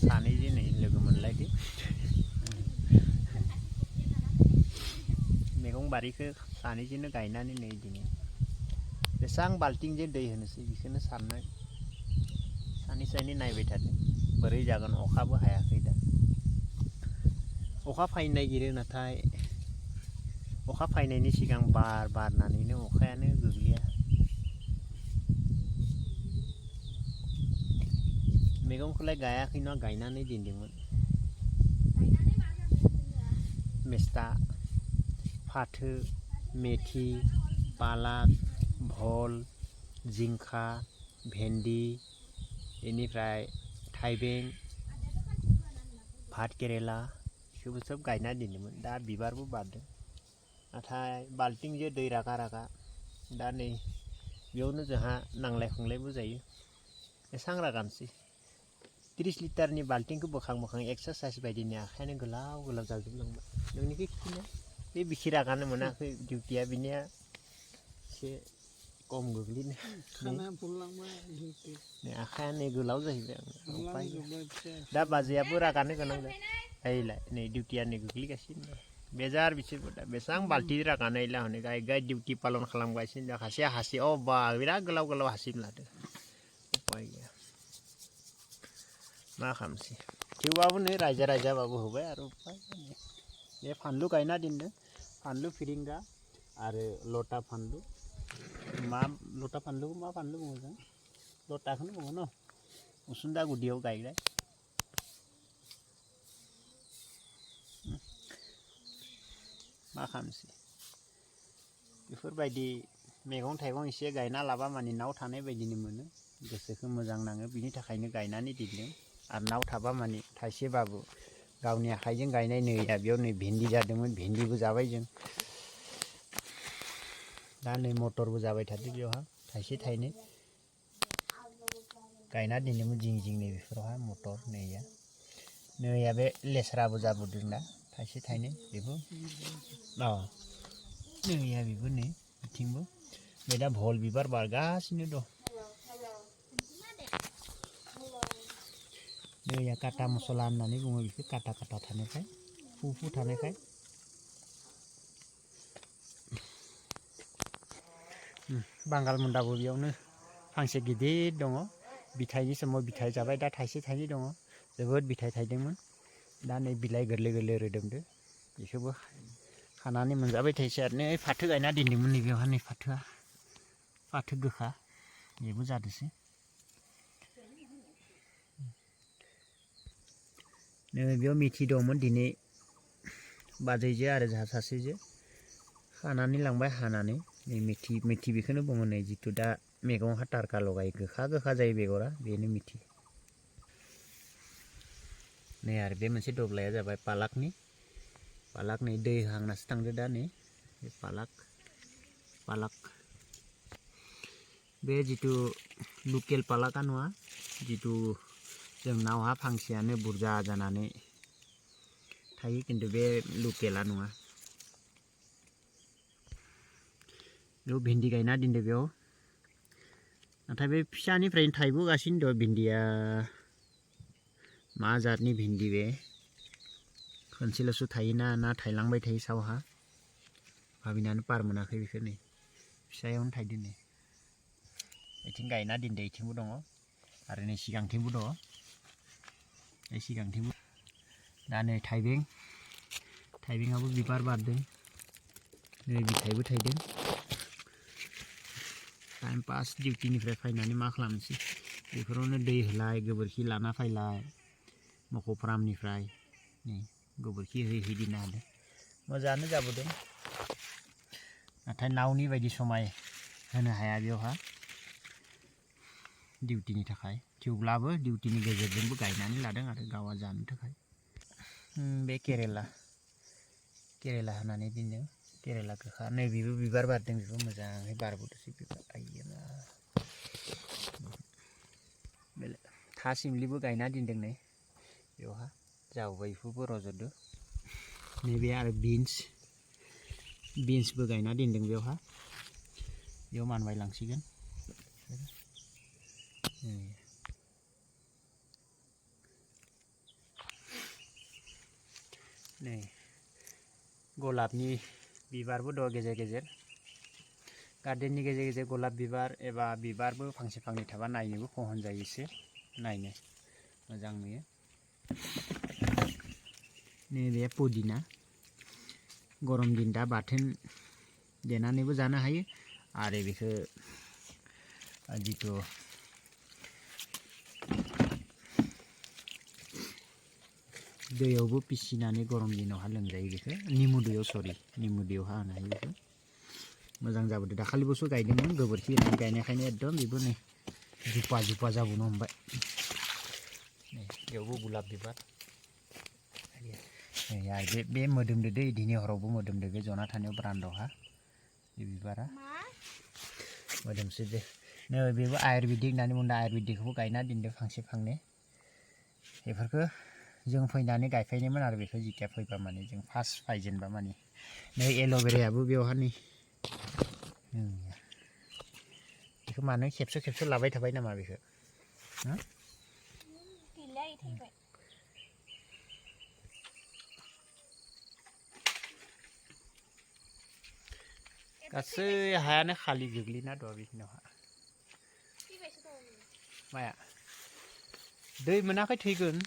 सानैजों नै लोगो मोनलायदो मैगं बारिखौ सानैजोंनो गायनानै नै दिनै बेसां बाल्टिंजों दै होनोसै बेखौनो साननाय सानै नायबाय थादों बोरै जागोन अखाबो हायाखै दा अखा फैनो नागिरो नाथाय अखा फैनायनि सिगां बार बारनानैनो अखायानो गोग्लैया मैगंखौलाय गायाखै नङा गायनानै दोनदोंमोन मेस्था फाथो मेथि पालाक भल जिंखा भेन्दी बेनिफ्राय थाइबें भात केरेला बेखौबो सब गायना दोनदोंमोन दा बिबारबो बारदों नाथाय बाल्टिंजों दै रागा रागा दा नै बेयावनो जोंहा नांलाय खमलायबो जायो एसां रागानोसै 30 लिटारनि बाल्टिंखौ बोखां बोखां एक्सारसाइज बायदिनि आखायानो गोलाव गोलाव जाजोबलांबाय नोंनिखौ खिथिनो बे बिखि रागानो मोनाखै डिउटिया बिनिया एसे कम गोग्लैनो आखायानो गोलाव जाहैबाय दा बाजैयाबो रागानो गोनां जाहैलाय नै डिउटिया नै गोग्लैगासिनो बेजार बिसोरबो दा बेसां बाल्टि रागानो इला हनै गाय डिउटि पालन खालामगासिनो दा खासेया हासि बा बिराद गोलाव गोलाव हासिब लादो उपाय गैया मा खालामसै थेवबाबो नै रायजाबाबो होबाय आरो उपाय बे फानलु गायना दोनदों फानलु फिरिंगा आरो लटा फानलु मा लटा फानलुखौ मा फानलु बुङो जों लटाखौनो बुङो न उसुंदा गुदियाव गायग्रा मा खालामसै बेफोरबायदि मैगं थाइगं एसे गायना लाबा माने नाव थानाय बायदिनो मोनो गोसोखौ मोजां नाङो बिनि थाखायनो गायनानै दोनदों आरो नाव थाबा माने थाइसेबाबो गावनि आखाइजों गायनाय नै बेयाव नै भिन्दि जादोंमोन भिन्दिबो जाबाय जों दा नै मटरबो जाबाय थादों बेयावहा थाइसे थाइनै गायना दोनदोंमोन जिं जिं नै बेफोरावहा मटर नैया बे लेस्राबो जाबोदों दा थाइसे थाइनै बेबो नैया बेबो नै बिथिंबो बे दा भल बिबार बारगासिनो दं नैया काटा मसला होननानै बुङो बेखौ काटा काटा थानायखाय फु थानायखाय बांगाल मुन्दाबो बेयावनो फांसे गिदिर दङ बिथाइनि समाव बिथाइ जाबाय दा थाइसे थाइनै दङ जोबोद बिथाइ थाइदोंमोन दा नै बिलाइ गोरलै गोरलै रोदोमदो बेखौबो खानानै मोनजाबाय थाइसे आरो नै फाथो गायना दोनदोंमोन नैबेयावहा नै फाथो गोखा बेबो जादोंसै नै बेयाव मेथि दंमोन दिनै बाजैजों आरो जोंहा सासेजों खानानै लांबाय हानानै नै मेथि बेखौनो बुङो नै जिथु दा मैगंहा टारका लगायो गोखा गोखा जायो बेगरा बेनो मेथि नै आरो बे मोनसे दब्लाया जाबाय पालाक नै दै हांनासो थांदो दा नै बे पालाक बे जिथु लकेल पालाका नङा जिथु जोंनावहा फांसेयानो बुरजा जानानै थायो खिन्थु बे लकेला नङा बेयाव भिन्दि गायना दोनदो बेयाव नाथाय बे फिसानिफ्रायनो थाइबोगासिनो दं भिन्दिया मा जातनि भिन्दि बे खनसेल'सो थायोना ना थायलांबाय थायो सावहा भाबिनानो पार मोनाखै बेखौ नै फिसायावनो थायदो नै बेथिं गायना दोनदो बेथिंबो दङ आरो नै सिगांथिंबो दङ सिगांथिंबो दा नै थाइबेंआबो बिबार बारदों नै बिथाइबो थायदों टाइम पास डिउटिनिफ्राय फैनानै मा खालामनोसै बेफोरावनो दै होलाय गोबोरखि लाना फैलाय मोसौ फार्मनिफ्राय नै गोबोरखि होयै दोनना होदों मोजाङानो जाबोदों नाथाय नावनि बायदि समाय होनो हाया बेयावहा डिउटिनि थाखाय थेवब्लाबो डिउटिनि गेजेरजोंबो गायनानै लादों आरो गावआ जानो थाखाय बे केरेला होनानै दोनदों केरेला गोखा नै बेबो बिबार बारदों बेबो मोजाङै बारबोदोंसै बिबार आइया था सिमलिबो गायना दोनदों नै बेवहा जावबाय बेखौबो रज'दों नैबे आरो बिन्सबो गायना दोनदों बेयावहा बेयाव मानबाय लांसिगोन नै गलाबनि बिबारबो दं गेजेर गेजेर गार्डेननि गेजेर गेजेर गलाब बिबार एबा बिबारबो फांसे फांनै थाबा नायनोबो खहन जायो एसे नायनो मोजां नुयो नैबे पुदिना गरम दिन दा बाथोन देनानैबो जानो हायो आरो बेखौ जिथु दैयावबो पिसिनानै गरम दिनावहा लोंजायो बेखौ निमु दैयाव सरि निमु दैयावहा होनो हायो बेखौ मोजां जाबोदो दाखालिबोसो गायदोंमोन गोबोरखि होनानै गायनायखायनो एकदम बेबो नै जुपा जुपा जाबोनो हमबाय नै बेयावबो गलाब बिबार आरो बे मोदोमदो दै दिनै हरावबो मोदोमदो बे जना थानायाव बारान्दावहा बे बिबारा मोदोमसो दे नै बेबो आयुर्वेदिक होननानै बुंदों आयुर्वेदिकखौबो गायना दोनदो फांसे फांनै बेफोरखौ जों फैनानै गायफैनायमोन आरो बेखौ जिथिया फैबा माने जों फार्स्ट फायजेनबा माने नै एल'भेरायाबो बेवहा नै बेखौ मानो खेबस' खेबस' लाबाय थाबाय नामा बेखौ गासै हायानो खालि गोग्लैना दं बिखिनियावहा माया दै मोनाखै थैगोन